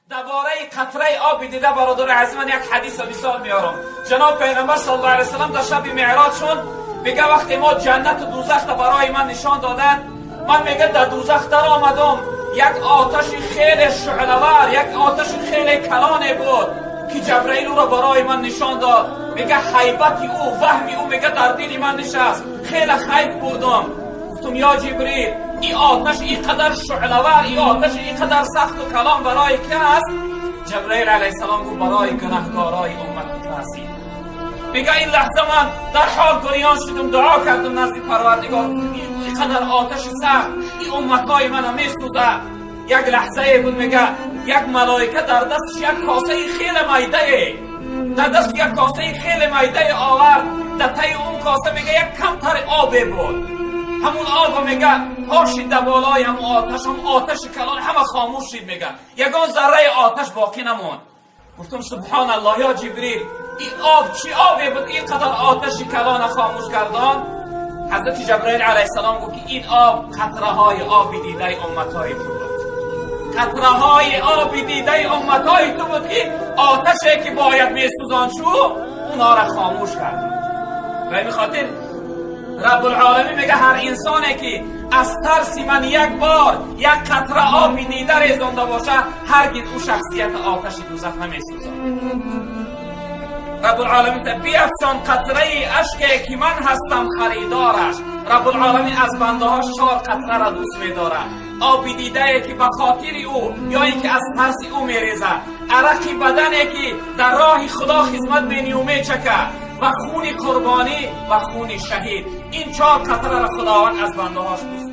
Дар бораи қатраи оби дида, бародари азиз, ман як ҳадиса мисол меорам. Ҷаноб Пайғамбар саллаллоҳу алайҳи васаллам дар шаби меъроҷ шуд. Мега, вақте мо ҷаннату дӯзахта барои ман нишон доданд, ман, мега, дар дӯзах даромадам. Як оташи хеле шӯълавар, як оташи хеле калоне буд, ки Ҷабраил ӯро барои ман нишон дод. Мега, ҳайбати ӯ, ваҳми ӯ, мега, дар дили ман нишаст, хеле хайф будам. Гуфтум: «Ё Ҷибрил, ин оташ ин қадар шӯълавар, ин оташ ин қадар сахту калон барои ки аст?» Ҷабраил алайҳиссалом гуфт: «Барои гунаҳкорои уммати ту ҳастӣ». Мега, ин лаҳза ман дар ҳол гирён шудум, дуо кардум назди Парвардигор: ин қадар оташи сахт ин умматҳои мана месӯзад. Як лаҳзае буд, мега, як малоика дар дасташ як косаи хеле майдае, дар даст як косаи хеле майдае овард. Дар таи он коса, мега, як камтари обе буд. Ҳамун обо, мега, пошид дар болои ҳамун оташ. Ҳамун оташи калон ҳама хомӯш шид, мега, ягон зарраи оташ боқӣ намонд. Гуфтам: «Субҳоналлоҳ, ё Ҷибрил, ин об чӣ обе буд, ин қадар оташи калона хомӯш кардон?» Ҳазрати Ҷабраил алайҳиссалом гуфт, ки ин об қатраҳои оби дидаи умматҳои ту буд, қатраҳои оби дидаи умматҳои ту буд, ки оташе ки бояд месӯзон шу, онҳоро хомӯш кард. Ба ҳамин хотир Раббулъоламин мега, ҳар инсоне ки аз тарси ман як бор як қатра оби дида резонда боша, ҳаргиз ӯ шахсияти оташи дӯзах намесӯзад. Раббулъоламин биафшон қатраи ашке, ки ман ҳастам харидораш. Раббулъоламин аз бандаҳош чор қатраро дӯст медорад: оби дидае, ки ба хотири ӯ ё ин ки аз тарси ӯ мерезад, арақи бадане, ки дар роҳи Худо хизмат мению мечакад, ва хуни қурбонӣ ва хуни шаҳид. Ин чор қатраро Худованд аз бандаҳош дӯст.